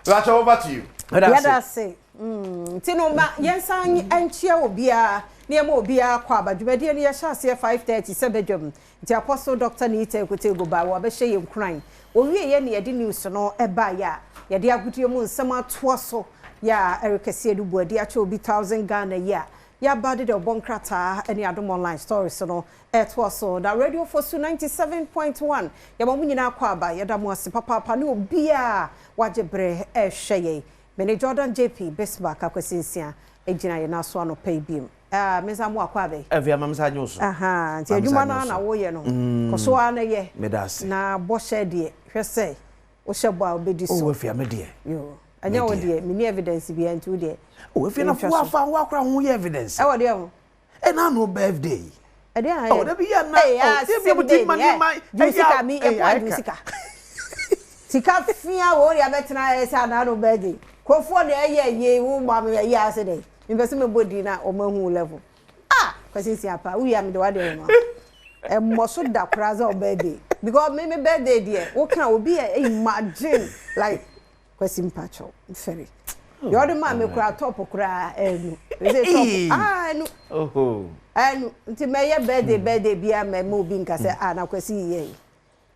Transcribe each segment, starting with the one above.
Rachel, over to you. Yɛda ase. Nti no ma yɛnsan nkyia obiara na yɛma obiara kɔ aba. Dwumadie no yɛhyɛ aseɛ 5:30 sɛ badwam. Nti Apostle Doctor Nita Ekutego baa wabɛhyɛ yɛn nkuran. Wɔwieɛ na yɛde news no baeɛ a yɛde agodie mu nsɛm atoa so. Yɛ a Eric Asiedu Boadi akyɛ obi 1000 Ghana yi a yɛaba de deɛ ɔbɔ nkrataa ne Adom Online stories no ɛtoa so. Na Radio Fosu 97.1 yɛma mo nyinaa kɔ aba. Yɛda mo ase papaapa ne obiara a wagye berɛ ɛrehwɛ yɛn. Me ne Jordan JP Bismarck Akwasi Nsia gyina yɛn nan so anɔpa yi biom. Ah, me nsa mo akɔ abɛ. Afei ama me nsa nye wo so. Aha, nti adwuma no ara na woyɛ no. Kɔ so ara na yɛ. Meda ase. Na bɔhyɛ deɛ, hwɛ sɛ wohyɛ bɔ a wobɛdi so. Oh, afei me deɛ. Yo, ɛnyɛ wo deɛ, menni evidence biara nti wo deɛ. Oh, afei na fo afa wo akora ho yɛ evidence. Ɛwɔ deɛ ho. Ɛna ano birthday yi. Ɛdeɛ na Oh, dabi yɛ na. Oh, dabi mo ti ma ni ma. Ju sika mi, ɛpo a ju sika. Sika fia wo de abɛtena ɛsɛ anaa no birthday. Kurɔfoɔ na ɛyɛ yie wo ma me ɛyɛ ase dɛ. Mepɛ sɛ mebɔ din na wɔn ahu wo level. Ah, Kwasi Nsia pa, wowie a mede w'adeɛ bɛma wo. Ɛmmɔ so da koraa sɛ wo birthday. Because me me birthday deɛ, woka obi a imagine like Kwasi mpakyɛw, mfɛre. Deɛ ɔde maa me koraa top koraa ɛnu. Ɛsɛ top ah ɛnu. Ɛnu nti mɛyɛ birthday birthday biara mɛma obi nka sɛ ah na Kwasi yɛ yi.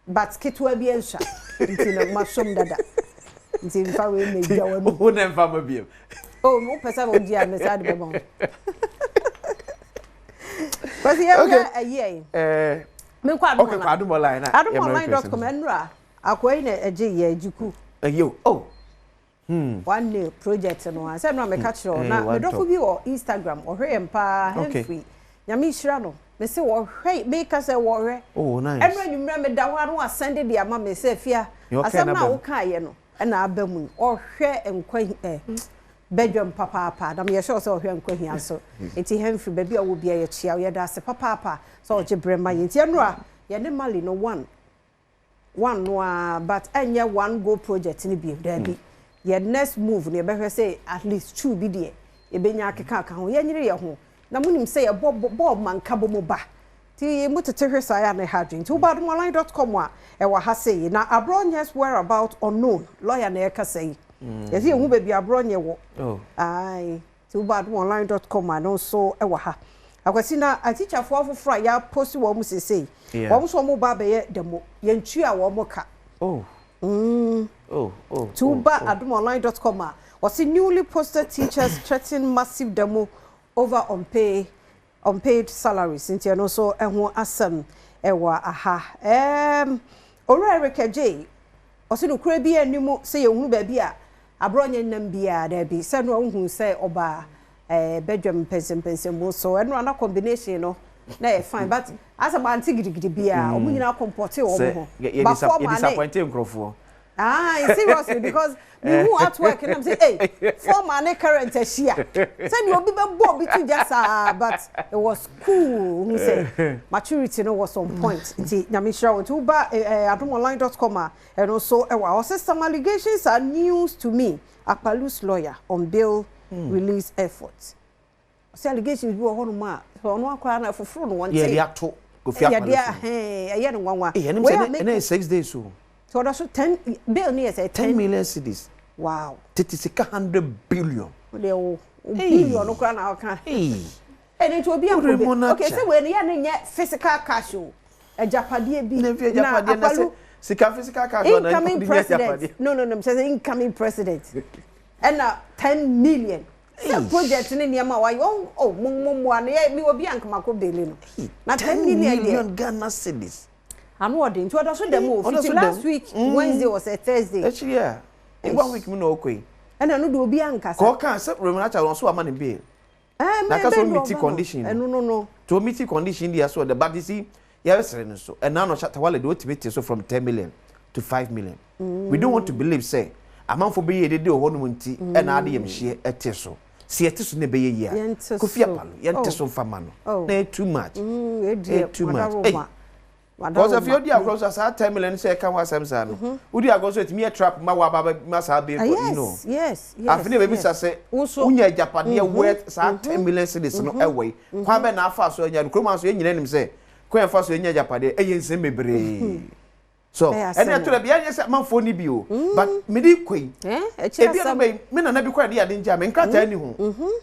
But ketewa bi nsua nti no masom dada nti nfa wei ma dwa w'anum. Wo na nfa ma biem. Oh wo pɛ sɛ wogye a mesa de bɛma wo. Kwasi yɛ hwɛ ayi ayi. Eh. Menkɔ Adom Okay, kɔ Adom online na. Adomonline.com ɛnura akoa yi na ɛgye yɛ gyiku. Ɛyɛ oh. One nail project no a sɛ no a meka kyerɛ wo na me dɔfo bi wɔ Instagram ɔhwɛ yɛn paa Humphrey Nyame nhyira no mese wɔhwɛ meka sɛ wɔhwɛ ɛno anwummerɛ meda hɔ a na wasɛnde de ama me sɛ fia asɛm no a wokaeɛ no ɛna aba mu yi ɔhwɛ nkwa eh, badwam papaapa na meyɛ sure sɛ ɔhwɛ nkwa hia nso nti Humphrey baabi a wɔ bia yɛkyia wo yɛda ase papaapa sɛ ɔgye berɛ ma yɛn nti ɛno a yɛne Mali no one one no ara but ɛnyɛ one go project no bio daabi yɛ next move no yɛbɛhwɛ sɛ at least two bi deɛ yɛbɛnya akeka aka ho yɛnyere yɛ ho na monim sɛ yɛbɔ bɔɔl ma nkabɔ mu ba nti mo tete hwɛ saa yɛ a na ɛha adwene nti woba adomonline dot com a ɛwɔ ha sei na Abronyes whereabout unknown lawyer na ɛkasa yi yɛsɛ yɛhu baabi Abronyɛ wɔ ae Nti woba adomonline dot com a ɛno nso wɔ ha. Akwasi na atikyafoɔ afoforɔ a yɛaposti wɔn seesei, wɔn nso wɔn ba abɛyɛ demo, yɛntua wɔn ka. Oh. Mm. Oh, oh, Nti woba oh, oh. adomonline dot com a, wɔse newly posted teachers threaten massive demo over unpaid, unpaid salaries. Nti ɛno nso ɛho asɛm ɛwɔ aha. Um, Owura Eric Adjei, ɔse nokorɛ biara nni mu sɛ yɛhunu baabi a Aborɔ nyɛ nnam biara, daabi. Sɛ ɛno a wohuu sɛ ɔbaa eh, badwam mpɛnsɛmpɛnsɛmu so ɛno a na combination no na ɛyɛ fine but asɛ mante gidigidi biara wɔn nyinaa comporte wɔn ho. Sɛ But former yɛ ne disappointe nkurɔfoɔ. Aye, seriously because me hu artwork na me say hey, former ne current ahyia. Sɛdeɛ obi bɛbɔ obi to gya saa but it was cool wohu sɛ maturity no was on point nti Nyame nhyira wo nti woba eh, adomonline dot com a Ɛno nso wɔ ha. Ɔse some allegations are news to me, Akpaloo's lawyer on bail release effort. Ɔse allegations bi wɔ hɔnom a sɛ ɔno akora no ɛfoforo no wɔnte. Yɛde ato Kofi Akpaloo so. Yɛde ɛyɛ no nwanwa. Ee ɛnim sɛ ɛnɛ yɛ 6 days o. So ɔda so 10 bail no yɛ sɛ 10 million cedis. Wow. Tete sika 100 billion. Wo deɛ wo billion no koraa na ɔka. Ɛno nti obi ankɔ bi. Okay, sɛ wei no yɛ no nyɛ physical cash o. Agyapadeɛ bi. Na Akpaloo. Sika physical cash incoming president. No no no, sɛ incoming president. Ɛna 10 million. Sɛ project ne nneɛma a wayɛ ɔn oh mo mo mmoa no yɛ mi obi anka makɔ bail no. Na 10 million deɛ. Million Ghana cedis. Ano ɔde nti ɔda so dɛm o fiti last week Wednesday or sɛ Thursday. Akyi a one week mu na ɔkɔ yi. Ɛna no de obi ankasa. Kɔɔka sɛ Raymond Archer wɔn so ama ne bail. Na ka so meet condition. Ɛno no. To meet condition deɛ so ɔde but you see yɛresere no so ɛna no Shatta Wale de otumi te so from 10 million to 5 million. We don't want to believe sɛ amanfo bɛyɛ dede wɔ hɔnom nti ɛna ade yɛm hyɛ ɛte so si ɛte so na ɛbɛyɛ yie a Kofi Akpaloo yɛnte so nfa ma no na ɛyɛ too much, ɛyɛ too much. Ɛy because afei odi agorɔ so saa 10 million sɛ ɛka ho asɛm saa no odi agorɔ so ɛtumi yɛ trap ma wa ba ma saa bail you know afei ne bɛbisa sɛ wonya agyapadeɛ worth saa 10 million cedis no ɛwɔ yi kwan bɛ na afa so anya no kurom aso yɛn nyinaa nim sɛ kwan yɛfa so anya agyapadeɛ ɛyɛ nsɛm bebree. So Ɛyɛ ɛne asɛm ɛto da bi ɛnyɛ sɛ amanfoɔ ni bi o, but mede kɔ yi, Eh, ɛkyerɛ ebi asɛm. ɛno bɛyi me nana bi kɔ ɛde ade nkyɛn me nkrataa ni ho,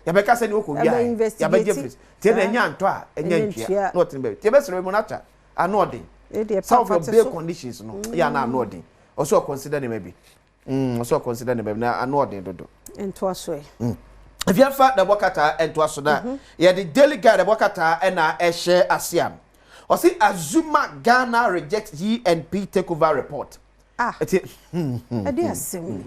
yɛbɛka sɛ ne wɔkɔ wia Ɛbɛ yɛabɛgye investigate. firi tie na ɛnyɛ antɔ a ɛnyɛ Ɛnyɛ ntua ntua. na ɔtene baabi tie bɛsrɛ mu no akyɛ ano ɔden. Ɛdeɛ Some of papa your te bail so. conditions no yɛ ana ano ɔden, ɔsɛ ɔconsider nneɛma bi, ɔsɛ ɔconsider nneɛma bi na ano ɔden dodo. Ntoa so ɛ. Efiafa na ɛbɔ kata ntoa so na yɛde Daily Guide ɛbɔ kata ɛna ɛhyɛ ase a ɔsi Azuma Ghana reject GNP takeover report. Ah. Ɛti Ɛde asɛm.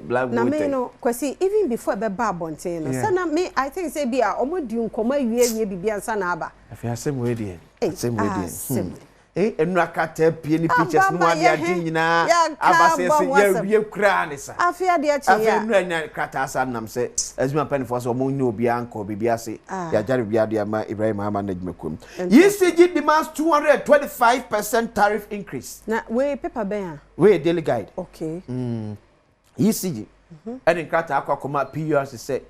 Black Na me voting. no, Kwasi, even before ɛbɛba abɔnten no, sɛ na me, I think sɛ bi a ɔmo di nkɔmɔ awie awie bibi ansa na aba. Afei asɛm wei deɛ, Ei, asɛm wei deɛ, asɛm. Nnura krataa pie ne pictures no Aba ma ade yɛ ade he, nyinaa yɛaka aba sɛ abɔ sɛ ho asɛm. yɛwie koraa ne sa. Afei adeɛ kye Afei yɛ a. nnura nya krataa sa nam sɛ Azuma mpanimfoɔ sɛ ɔmo nyɛ obiara nkɔ biribi ase. Ah. Yɛagyare biribiara de ama Ibrahim Mahama n'adwumakuo. ECG demands 225% tariff increase. Na wei paper bɛn a? Wei yɛ Daily Guide. Okay. ECG ɛde nkrataa akɔ akɔma PURC sɛ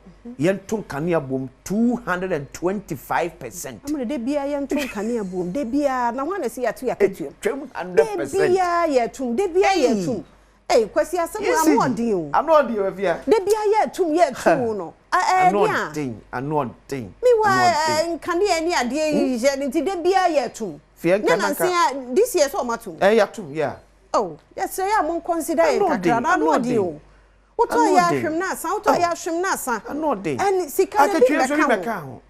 yɛnto nkanea bom 225%. Amuna de bia yɛnto nkanea bom de bia na ho na si yɛato yɛakatua. Twam De 100%. bia yɛtum, de bia Ei. yɛtum. Ei, Kwasi, asɛm wei ano ɔden o. Ano ɔden wɔ fia. De bia yɛtum yɛtum no. Ano Ɛɛ a. ɔden, ano ɔden. Mi wa ano ɔden. Nkanea ne adeɛ yi hyɛ ne nti de bia yɛtum. Fie Ne nka nanse nanka. a this year sɛ ɔma tum. Yɛatom, yeah. Oh, yɛsrɛ yɛ a mo consider yɛn Ano kakra ɔden, na ano ano ɔden ɔden. o. Wotɔ Ano yɛ ɔden. ahwem na asa, wotɔ yɛ ahwem na asa. Ano ɔden. Ɛne sika no bi Akatua nso bi mmɛka ho. bɛka ho.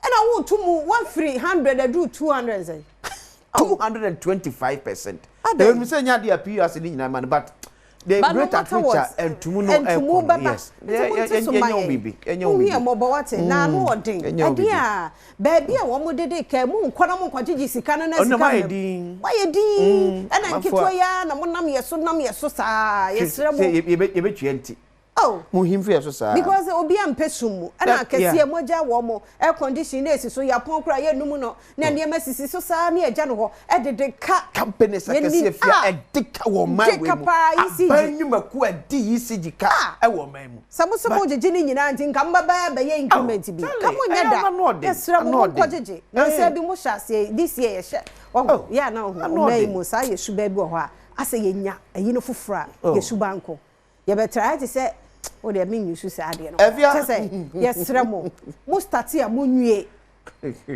Ɛna wotu mu wafiri 100 aduru 200 sɛ. 225%. Adɛn? Ɛwɔ mu sɛ nyɛ adeɛ a PURC ne nyinaa ma no, but the But no rate at matter which a what, ntumu no ntumu ɛkɔ no, bɛba. yes. Nti mo nte so ma Yɛnyɛ wo yɛn. biribi, yɛnyɛ wo Wohu yɛ biribi. mmɔbɔ wate, na ano ɔden. Yɛnyɛ wo Ɛdeɛ biribi. a baabi a wɔn dede ka mu nkɔ na mo nkɔgyegye sika no na Ɔno sika mayɛ mmam. din. Wayɛ din. Ɛna Amanfoɔ nketewa yi ara na mo nam yɛ so nam yɛ so saa. Yɛsrɛ mo. Sɛ yɛbɛtua nti. Oh. Mo him fi yɛ so saa. Because obi ampɛ sum mu ɛna akɛseɛ mogya wɔ mo air condition na esi so yɛapɔn koraa yɛnum no na nneɛma sisi so saa ne yɛgya no hɔ ɛdede ka. Companies akɛseɛ fia Ah! ɛde ka wɔ ɔman Gye wei ka mu. paa, ECG. Aban nnwumakuo a ɛde ECG ka Ah! ɛwɔ ɔman mu. Sɛ mo sɛ mo gyegye ne nyinaa nti nka mbɛbɛyɛ bɛyɛ increment bi Charlie, ka mo nyɛ ɛyɛ da. ano ɔden, Yɛsrɛ mo ano mo ɔden. nkɔ gyegye na sɛ bi mo hyɛ aseɛ this year yɛhyɛ ɔho Oh, yɛ ana ɔho ano ɔman yi ɔden. mu saa yɛ suban bi wɔ hɔ a asɛ yɛnya ayi no foforɔ a Oh. yɛ suban ko yɛbɛtra ayɛ te sɛ o deɛ mi nyusu saa adeɛ no. Ɛfia. Kyɛ sɛ yɛsrɛ mo, mo start a mo nwie,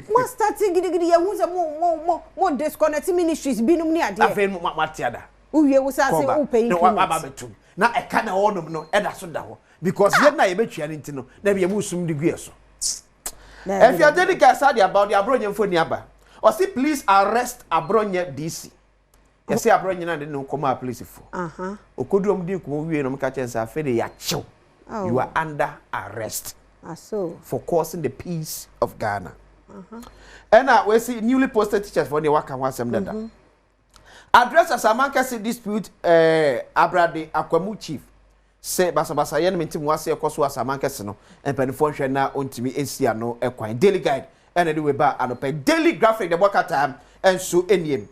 mo start gidigidi yɛhu sɛ mo disconnect ministries binom ne adeɛ. Afei mo ate ada. Wowie wo sɛ ase Kɔba. wopɛ Na waba increment. bɛtum. Na ɛka na ɛwɔ nom no ɛda so da hɔ. Because yɛn na yɛbɛtua no nti no na yɛ mu sum de gu yɛ so. Ɛfia Daily Guide saa de aba, ɔde Abronye mfoni aba. Ɔsi please arrest Abronye DC. Yɛsɛ Abronye na de ne nkɔmɔ a polisifoɔ. Okodu ɔmo di nkɔmɔ wie na ɔmo ka kyerɛ sɛ afei de yɛakyew. Oh. You are under arrest Aso. for causing the peace of Ghana. Ɛna wɔsi newly posted teachers for ne waka ho asɛm dada. Address Asamankese dispute, Abrade Akwamu chief sɛ basabasa yɛ no mente mu ase ɛkɔ so Asamankese no, mpanimfoɔ nhwɛ na ɔntumi nsi ano ɛkwan. Daily Guide ɛna de weba anɔpɛ. Daily Graphic de bɔ kata nso nie.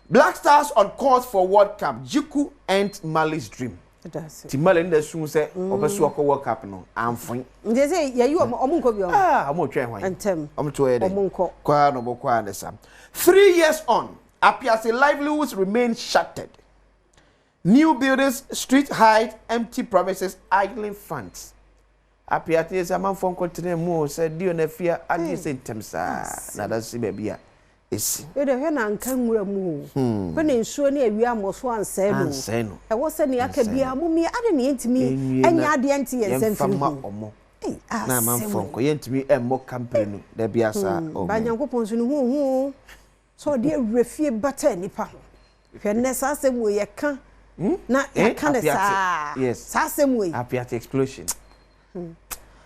Black Stars on course for World Cup, Jiku and Mali's dream. Ɛda Ti Mali no na esu sɛ ɔpɛ so ɔkɔ World Cup no amfoin. Nti sɛ yɛyi ɔmo, ɔmo nkɔ bi ɔmo. Ah, ɔmo twɛn hwan? Ntɛm. Ɔmo to yɛ dɛ. Ɔmo nkɔ. Kwaa na ɔmo kwaa ne sa. 3 years on, Apiase livelihoods remain shattered. New buildings, street height, empty promises, idling funds. Apiate sɛ amanfoɔ nkɔtena mu o sɛ dio na afia agye sɛ ntɛm saa na ada si baabi a ɛsi. Yɛde hwɛ na nka nwura mu o, hwɛ na nsuo ne awia mmɔ so ansɛe no. Ansɛe no. Ɛwɔ sɛ nea aka Ansɛe biara momie ade ne yɛntumi Ɛnwie ɛnyɛ na adeɛ nte yɛn nsa yɛmfa mfiri ma ho. ɔmo Ei, na asɛm amanfoɔ yi. nkɔ yɛntumi ɛmmɔ company no da bi asa. Ba Nyankopɔn nso ne ho hu o sɛ ɔde awura fie bata nipa ho. Hwɛ nnɛ saa asɛm wei yɛka na yɛka ne Apiate. saa. Saa asɛm wei. Apiate explosion.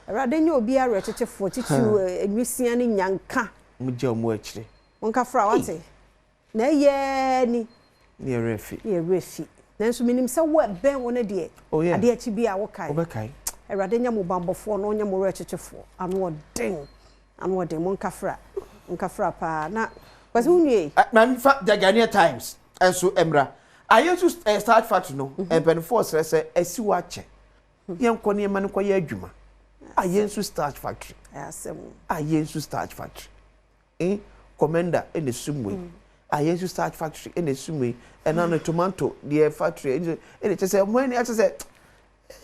Awurade nyɛ obi awerɛkyekyefoɔ titiriw nwisia ne nyanka. Mo gya ɔmo akyire. Monka fra wate na ɛyɛ ni. Ne yɛwerɛ fi. Ne yɛwerɛ fi, nanso menim sɛ wo ɛbɛn wo no deɛ Oh, yeah. adeɛ akyi bi a wokae. Wobɛkae. Awurade nyɛ mo bambɔfoɔ na ɔnyɛ mo werɛkyekyefoɔ. Ano ɔden, ano ɔden. Monka fra, monka fra paa na Kwasi wo nwie. Maame, fa The Ghanaian Times nso mmra. Ayɛ nso starch factory no, mpanimfoɔ srɛ sɛ asi wɔ akyɛ yɛnkɔ nneɛma no kɔyɛ adwuma. Ayɛ nso starch factory. Ɛyɛ asɛm. Ayɛ nso starch factory, commander ɛna sum wei. Ayensu starch factory ɛna esi mu yi, ɛna no tomato deɛ factory ɛna kyɛ sɛ ɔmo ani akyɛ sɛ.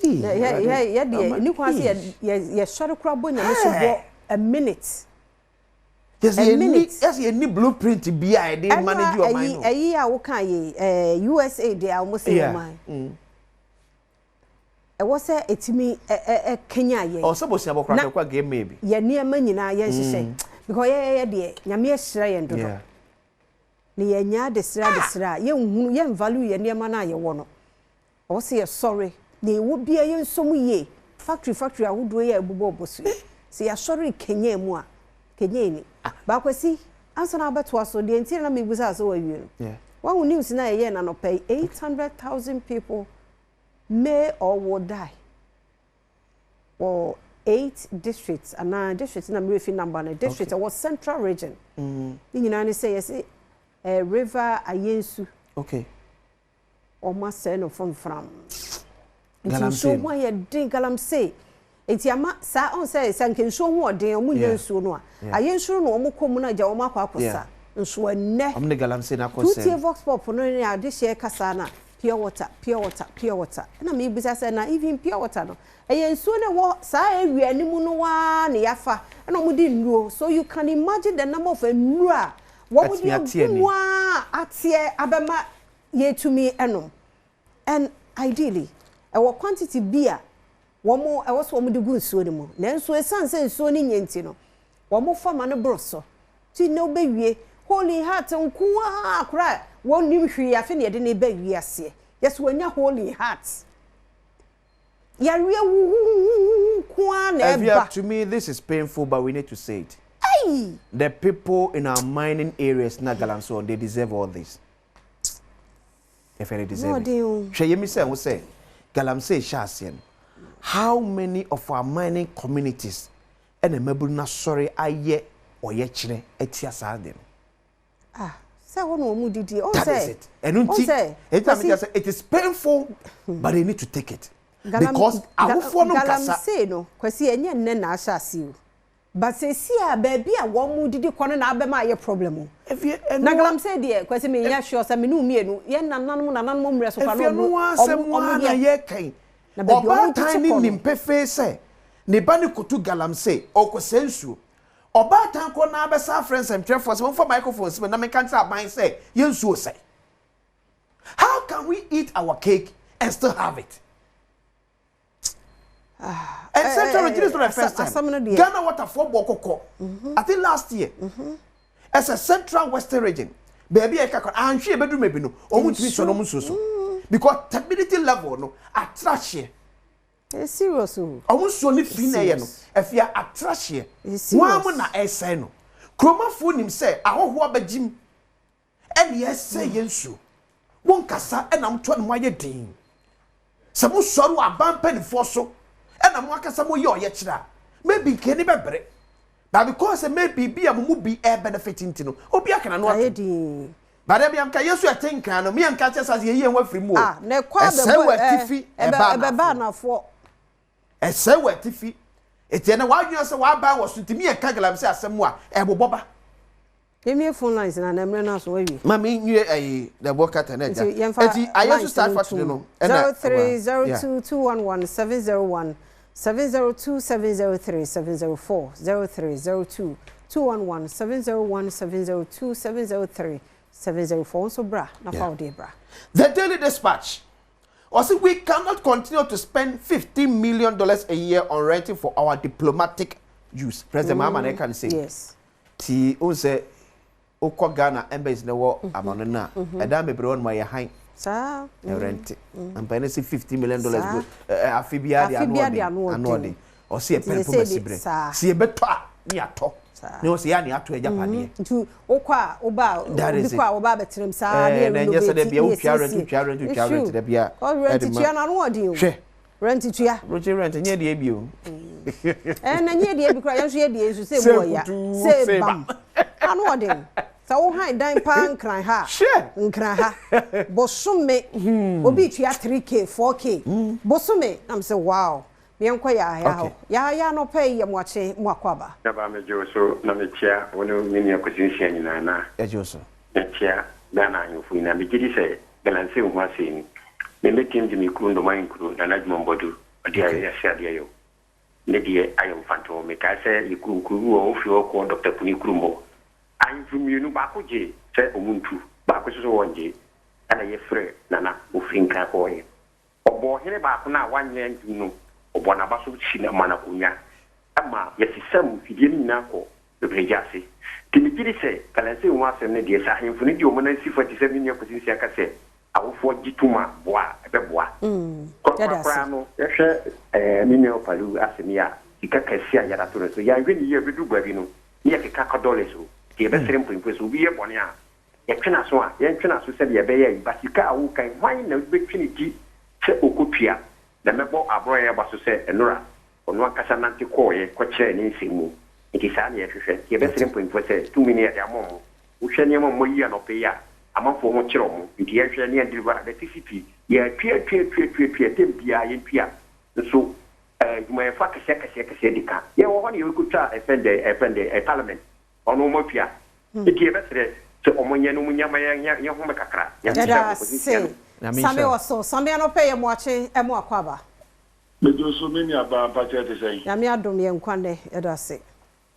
Yɛ yɛ yɛ deɛ ni kwan sɛ yɛ yɛ sɔre kora bɔ Nyame so bɔ a minute. A minute. Yɛsɛ yɛ ni blueprint bi a yɛde manage ɔman no. Ɛyi ɛyi a woka yi ɛɛ USA deɛ a wɔn sɛ wɔn man. Ɛwɔ sɛ ɛtumi kanyan yɛn. Ɔwɔ sɛ bosea bɔ koraa kɔ game bi. Yɛn nneɛma nyinaa yɛn hyehyɛ. Because yɛ yɛ deɛ Nyame ahyira yɛn dodo. Na yɛn nya adesrɛ adesrɛ a yɛn nhunu yɛn value yɛn nneɛma no a yɛwɔ no. Ɛwɔ sɛ yɛ sɔre na yɛwɔ biara yɛn nsɔ mu yie. Factory factory ahodoɔ yi a ɛbobɔ bɔ so yi sɛ yɛasɔre rekanyan mu a kanyan ni. Ba Kwasi ansa na wobɛtoa so deɛ nti na na mebisa sɛ wawie no. Wahu news no a yɛyɛɛ no anɔpa yi 800,000 people may or will die wɔ 8 districts anaa district na merɛ fi number no district ɛwɔ central region. Ne nyinaa ne sɛ yɛse eh, river Ayensu. Okay. Wɔn asɛe no fomfram. Nti nsuo ho ayɛ den galamsey. Nti ama saa ɔn sɛ sɛ nka nsuo ho ɔden wɔn nya nsuo no a ayɛ nsuo no na wɔn kɔ mu no agya wɔn akɔ akɔsa. Nso ɛnnɛ Wɔn de galamsey no akɔ sɛn. Tutie vox pop no ne adehyeɛ kasa na pure water pure water pure water ɛna mebisa sɛ na even pure water no ɛyɛ nsuo no ɛwɔ saa area no mu no ara na yɛafa ɛna wɔn de nnuro so you can imagine the number of nnuro a wɔn de agu mu a ateɛ abɛma yɛtumi ɛnom and ideally ɛwɔ quantity bi a wɔn ɛwɔ sɛ wɔn de gu nsuo no mu nanso esan sɛ nsuo no nyɛ nti no wɔn fa ma no boro so ti na wobɛwie hole in heart nko ara akora wɔn nim hwee afe na yɛde ne ba wie aseɛ yɛsɛ wɔnya hole in heart yareɛ wuhuhuhu nko ara na ɛba. To me this is painful, but we need to say it. Hey! The people in our mining areas na galamsey, they deserve all this. If they deserve it. Hwɛ yɛmi sɛ ho sɛ galamsey hyɛ aseɛ no, how many of our mining communities ɛna mmabunu no asɔre ayɛ ɔyɛkyerɛ atia saa de no? Ah, sɛ hɔ na wɔn didi. That is it. Ɛno nti, ɛnti na mi sɛ it is painful, but they need to take it. Because awofoɔ no nkasa. Galamsey no, Kwasi, ɛnyɛ nnɛ na ahyɛ ase o. But seesei a baabi a wɔn didi kɔ no na abɛma ayɛ problem o. Na galamsey deɛ, Kwasi, me nyɛ sure sɛ me ne wo mmienu, yɛn nananom nananom mmerɛ so koraa na wɔn wɔn wɔn yɛ. Na baabi a wɔn tete kɔ no. Ɔbaatan no nim pefee sɛ ne ba no kotu galamsey, ɔrekɔsɛe nsuo. Ɔbaatan korɔ no ara bɛsan afrɛ nsɛntwerɛfoɔ sɛ momfa microphone nsi me na menka nkyerɛ aban sɛ yɛn nsuo resɛe. How can we eat our cake and still have it? And Central Region is not the first time. Ghana Water foɔ bɔ kɔkɔ. I think last year. Ɛsɛ Central Western Region. Baabi a ɛka kɔ anhwe ebedu mebi no, wɔn ntumi sɔ wɔn nsuo so. Because turbidity level no atra hyeɛ. It's serious o. Wɔn nsuo ne fi na ɛyɛ no, ɛfi atra hyeɛ. Wɔn a mo na ɛsɛn no. Kuromafoɔ nim sɛ ahɔhoɔ abɛgyim ɛna ɛsɛe yɛn nsuo. Mo nkasa ɛna mo toa no mo ayɛ den. Sɛ mo sɔre wɔ aban mpanimfoɔ so ɛna mo akasa mo yɛ ɔyɛkyerɛ a, maybe nka ani bɛbere. But because sɛ maybe bi a mo mu bi ɛbenefit nti no, obi aka n'ano atom. But ɛbi anka yɛn nso yɛte nkan no, me anka kyerɛ sɛ yɛyi yɛn ho afiri mu o. Ɛsɛe wɔ atifi, ɛba anafoɔ. Ɛsɛe wɔ atifi. Eti ɛnɛ w'adwene sɛ w'aban wɔ so nti me yɛn ka galamsey asɛm mu a, ɛbobɔ ba. Yɛnwie phone lines no anaa mmerɛ no aso wawie. Ma me nwie ɛyi the bɔ kata na agya. Nti yɛnfa Eti ayɛ lines so no start factory ntom. no ɛna 0302 211 701 702 703 704 0302 211 701 702 703 704 Wo nso bra na fa wo deɛ bra. The Daily Dispatch, ɔse we cannot continue to spend $15 million a year on renting for our diplomatic use. President Mahama na ɛka no sei. Yes. Nti wohu sɛ wokɔ Ghana embassy na ɛwɔ amano no a, ɛdan bebree wɔ nom a yɛ han. Saa. Ɛrɛnte. Ampa ɛno sɛ $50 million go afe biara de ano ɔden. Ano ɔden. Ɔsɛ yɛ pɛ mpoma si berɛ. Sɛ yɛbɛtɔ a ne yɛatɔ. Ne ɔsɛ yɛ a ne yɛatɔ agyapadeɛ. Nti wokɔ a woba a obi kɔ a wɔba abɛtena mu saa ne yɛ renovate ne yɛ siesie. Rent wotua rent wotua rent da biara. Rent tua no ano ɔden o. Hwɛ. Rent tua. Brokye rent nyɛ deɛ bi o. Ɛɛ na nyɛ deɛ bi koraa yɛn nso yɛ deɛ nso sɛ mu ɔya sɛ bam ano ɔden sɛ wo han dan paa nkran ha nkran ha bosome obi tua 3K 4K bosome na mo sɛ wow yɛn kɔ yaa yaa hɔ yaa yaa no pɛ yɛ mo akye mo akɔ aba. Naba megye wo so na mekyia wo ne me nua Kwasi Nsia nyinaa na. Yɛgye wo so. Mɛkyea Ghana ahemfo nyinaa. Megye di sɛ galamsey ho asɛm yi, me mɛtim de me kunu Ndoman Nkuro, Nana Adwuma Mbɔdu, ɔde ayɛ ase adeɛ ayɛ o. Ne deɛ ayɛ mfantoho. Mekae sɛ yɛ kuro nkuro bi wɔ hɔ, wofiri hɔ kɔ Dɔkta Kuni kurom hɔ. Ahemfo mmienu, baako gye sɛ ɔmo ntu, baako nso so wɔngye. Ɛna yɛfrɛ Nana, ofiri Nkran kɔɔeɛ. Ɔbɔɔ ɔhene baako no a wanyɛ antum no, ɔbɔɔ n'aba so si no ma no akonnwa ma yɛsesam mfidie no nyinaa kɔ bebree ase. Nti megye di sɛ galamsey ho asɛm no deɛ, sɛ ahemfo no de wɔn nan si fa te sɛ me nua Kwasi Nsia ka sɛ awofoɔ gye tom a, boa a, ɛbɛboa. Yɛda Korakora koraa ase. no, yɛhwɛ eh, me nua Opalu asɛm yi a, sika kɛse a yɛde ato no so, yɛanhwɛ no yie a, ɛbɛduru baabi no, ne yɛkeka kɔ dollars o. Nti yɛbɛsrɛ mpanyimfoɔ sɛ obi yɛ bɔne a, yɛtwe n'aso a, yɛntwe n'aso sɛdeɛ ɛbɛyɛ a ba sika a woka yi, hwan na wobɛtwe ne ti sɛ ɔkɔtua? Na mɛbɔ aborɔeɛ aba so sɛ nnora ɔno ankasa nante kɔeɛ kɔkyerɛɛ ne nsɛm mu. Enti saa na yɛhwehwɛ. Nti yɛbɛsrɛ mpanyimfoɔ sɛ tumi no yɛde ama wɔn. Wohwɛ nneɛma a wɔayi anɔpa yi a, amanfoɔ ho kyere wɔn. Nti yɛnhwɛ na yɛn deliver electricity. Yɛatuatuatuatuatua, tɛm biara yɛntua. Nso adwumayɛfoɔ akɛseɛ akɛseɛ akɛseɛ di ka. Yɛwɔ hɔ na yɛrekɔtwa ɛfɛn dɛn ɛfɛn dɛn parliament. Ɔno wɔn atua. Nti yɛbɛsrɛ sɛ wɔn nyɛ na wɔn nya ma yɛn yɛn home kakra. Nyame Yɛda nhyira mo. Kwasi Nsia ase. no. Nyame Same nhyira wo. wɔ so. Same anɔpa yi yɛ moakye mo akwaaba. Medwo so me nua baa mpakyɛ ɛte sɛn? Nyame adom yɛ nkwa nnɛ yɛda ase.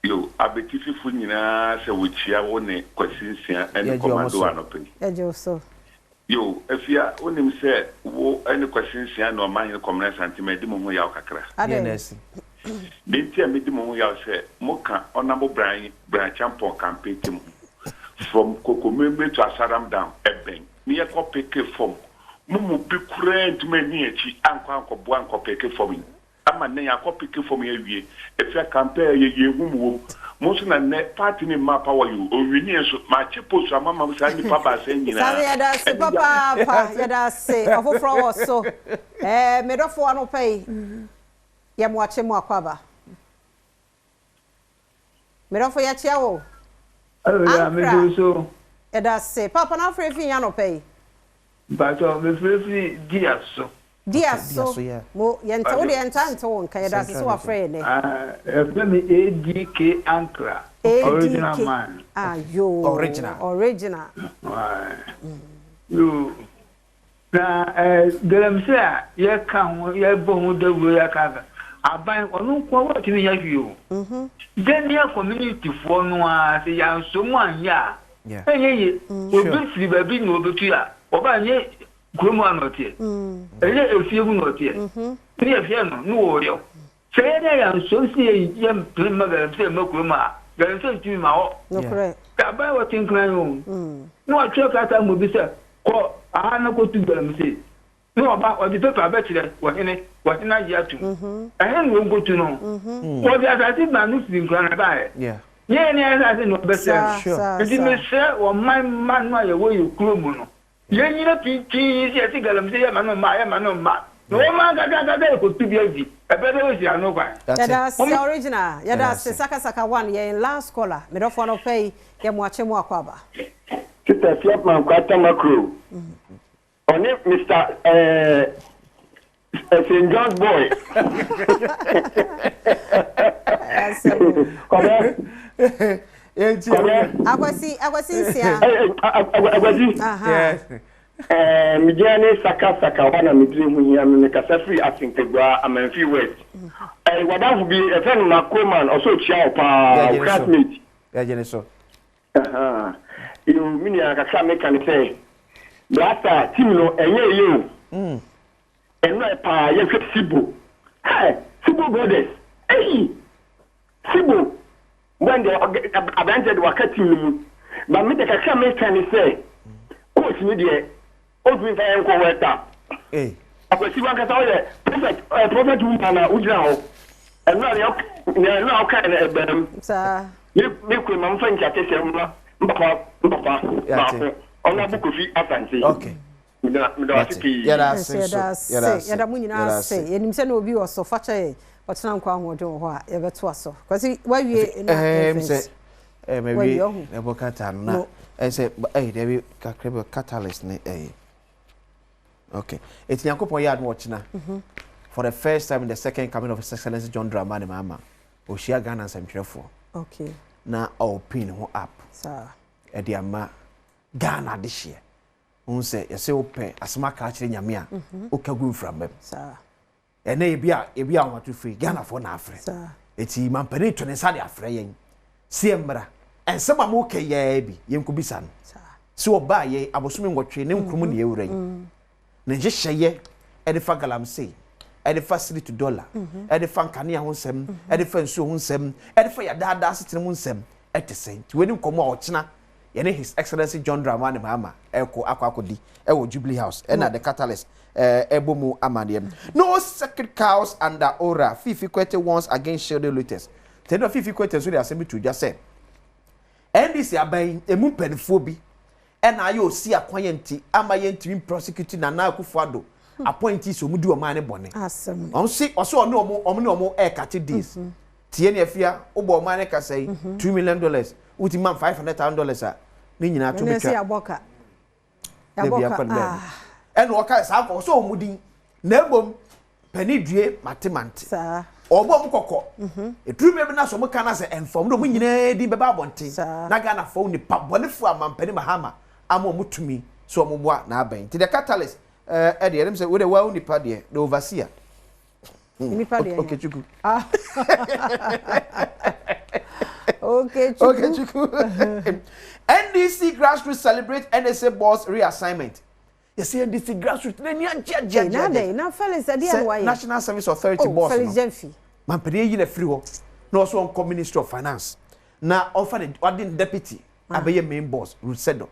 Yo, Abetififo nyinaa sɛ wokyia wo ne Kwasi Nsia ne Yɛgye wɔn Kɔmando so. anɔpa yi. Yɛgye wo so. Yo, Afia, wonim sɛ wo ne Kwasi Nsia ne Ɔmanhene Kɔmena Asante madi mo ho yaw kakra. Deɛ na Adɛn? asi? Deɛ nti a medi mo ho yaw sɛ moka Honourable Brian Brian Acheampong campaign team ho from Kokomlemle to Asadam Dam ɛbɛn ne yɛkɔ peke fam mo mu bi koraa ntumi anni akyi ankɔ ankɔboa ankɔ peke fam yi ama nnɛ yɛakɔ peke fam yi awie Efia campaign a yɛ yɛn hu mo wom mo nso na nnɛ party no mmaa power yi o onwinie nso makye post ama ma saa nnipa baasa yi Same nyinaa yɛda ase ɛne ya papaapa yɛda ase ɔfoforɔ wɔ so ɛɛ medɔfo anɔpa yi yɛ moakye mo akwaaba medɔfo yɛkyia wo. Oh, yeah, Ankra. Medo so. Yɛda ase papa na afrɛ fi nya anɔpa yi. Mpakyɛ, mefirefiri dia so. Dia Okay, so. Dia so, yeah. Mo yɛnta wo deɛ Mpakyɛ. yɛnta nte wo nka yɛda ase sɛ Central wafrɛ yɛ nɛ. Ah, ɛfrɛ me ADK Ankra, original ADK man. Ayo. Original. Original. Why? Yo. Na galamsey a yɛka ho yɛbɔ ho dawuro yɛka aka aban ɔno nko a wɔntumi nyɛ hwee o. Ghanaian community foɔ no a sɛ yɛanso mu anyɛ a ɛnyɛ yie. Obi firi baabi na obetu a ɔba nyɛ kurom a na ɔteɛ ɛnyɛ efie mu na ɔteɛ ne yɛhwɛ no ne wɔyɛ sɛ yɛn yɛ yɛanso si yɛ yɛ mpene ma galamsey ma kurom a galamsey ntumi ma hɔ. Nokorɛ. Aban wɔ tenkran o na watwerɛ krataa mu obi sɛ kɔ aha na kɔtu galamsey na ɔba ɔde paper bɛkyerɛ wɔhene wɔhene agye atum ɛhe na wɔnkɔtu no wɔde asase ma no firi nkura na baeɛ yɛn ne asase na ɔbɛsɛ no nti mesrɛ ɔman mma no a yɛwɔ yɛ kuro mu no yɛnyina pintin sɛ yɛte galamsey yɛma no mma yɛma no mma na wɔma ankasa ankasa yɛkɔtu bi adi ɛbɛ dɛ wɔsi ano kwan. Yɛda ase original yɛda ase sakasaka one yɛn last caller medɔfo anɔpa yi yɛ moakye mo akwaaba. Sister Fiapman Kwatama Kuro. Ɔne Mr. St. John's boy. Kɔbɛ. Kɔbɛ. Akwasi Akwasi Nsia. Akwasi. Megyina ne saka saka hɔ na metiri ho hia me mekasa firi Asenkagua Amanfi West. Wadamfo bi ɛfɛ no Makoman ɔsɛ okyia wo paa wo classmate. Yɛgye ne so. Yo, me nua kakra meka ne sɛ Blaster team no ɛnyɛ yie o. Ɛnura paa yɛhwɛ Sibo. Hey, Sibo brothers. Hey, Sibo. When the aberanteɛ de waka team no mu. But me de kakra meka ne sɛ coach ni deɛ ɔntumi nfa yɛn nkɔ World Cup. Akwasi wankasa ɔyɛ prophet prophet woman a wogyina hɔ. Ɛnura nea ɛnura ɔka no ɛbɛn. Saa. Me kwe ma mfa nkyia kɛseɛ mma mpapa mpapa baako ɔno abo Kofi Asante. Okay. Meda ase pii. Yɛda ase nso. Yɛda ase. Yɛda mo nyinaa ase. Yɛnim sɛ na obi wɔ so fa kyɛ yɛn. Ɔtena nkɔ ahoɔden wɔ hɔ a yɛbɛtoa so. Kwasi wawie na sɛ mawie ɛbɔ kata no na ɛsɛ ɛyɛ dɛbi kakra bi catalyst ne ɛyɛ. Okay. Eti Nyankopɔn yɛ adom ɔkyena. For the first time in the second coming of His Excellency John Dramani Mahama, ohyia Ghana nsɛmtwerɛfoɔ. Okay. Na ɔpin ho up. Saa. Ɛde ama Ghana adehyeɛ. Wohu sɛ yɛsɛ wopɛ asɛm aka akyerɛ Nyame a, woka gu mframa mu. Ɛnɛ ebi a ebi a wɔato firi Ghanafoɔ na afrɛ. Eti mampanin to ne nsa de afrɛ yɛn sɛ yɛmmra. Nsɛm a moka yi ara bi yɛnkɔbisa no. Sɛ ɔbaa yɛn abosome nwɔtwe ne nkron mu na yɛwura yi. Ne nhyehyɛeɛ ɛde fa galamsey, ɛde fa cedi to dollar, ɛde fa nkanea ho nsɛm, ɛde fa nsuo ho nsɛm, ɛde fa yɛn daadaa asetena mu nsɛm ɛte sɛn. Nti wei ne nkɔmmɔ a ɔkyena yɛne His Excellency John Dramani Mahama ɛrekɔ akɔ akɔdi ɛwɔ Jubilee House ɛna The Catalyst ɛrebɔ mu amaneɛ. No sacred cows under ORA, Fifi Kwete warns against shielding looters. Nti ɛno Fifi Kwete nso de asɛm bi to dwa sɛ NDC aban yi emu mpanimfoɔ bi ɛna ayɛ osi akwan yɛn nti ama yɛntumi prosecute Nana Akufo-Addo appointees wɔn di ɔman ne bɔne. Wɔn se ɔsɛ ɔne wɔn wɔn ne wɔn ɛrekate deals. Tie ne afia wobɔ ɔman ne kasa yi $2 million wotumi ma $500,000 a ne nyinaa to betwa. Yabɔ ka ah. Ɛna ɔka saa nkɔ ɔsɛ wɔn din na emom panin due mate mante. Ɔbɔ ɔmo kɔkɔ. Eduru baabi na sɛ ɔmo ka na sɛ ɛnfa ɔmo de ɔmo nyinaa din bɛba abɔnten na Ghana fo nipa bɔnefo a mampanin Mahama ama ɔmo tumi sɛ ɔmo boa n'aban. Nti the catalyst ɛɛ ɛdeɛ ɛdɛm sɛ wo de wa nipa deɛ the overseer. Nipa deɛ. Okechukwu. Ah. Okechukwu. Okechukwu. NDC grassroots celebrate NSA boss reassignment. Yɛsɛ NDC grassroots n'ani agye agye agye agye. Na Felix ɛdeɛ no wayɛ. National Service Authority boss no. Felix Gyamfi. Mampanin eyi na firi hɔ na ɔsɔ ɔnkɔ Ministry of Finance na ɔnfa ne ɔde ne deputy abɛyɛ main boss, Ruth Seddoh.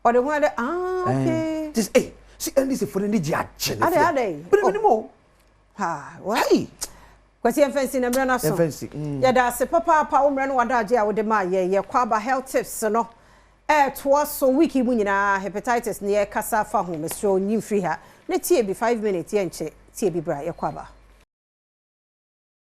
Ɔde ho ade, ah, okay. Ti sɛ ee si NDC fo n'ani gye agye ne fia. Ade ade. Bere mi ni mo. Ha wa. Hey. Kwasi, yɛmfa nsi na mmerɛ no aso. Yɛmfa nsi. Yɛda ase papaapa wo mmerɛ no wadagye a wode maa yɛ. Yɛkɔ aba, health tips no ɛɛtoa so week yi mu nyinaa. Hepatitis ne yɛkasa fa ho. Mesrɛ nyi mfiri ha na tie bi 5 minutes, yɛnkyɛ tie bi bra. Yɛkɔ aba.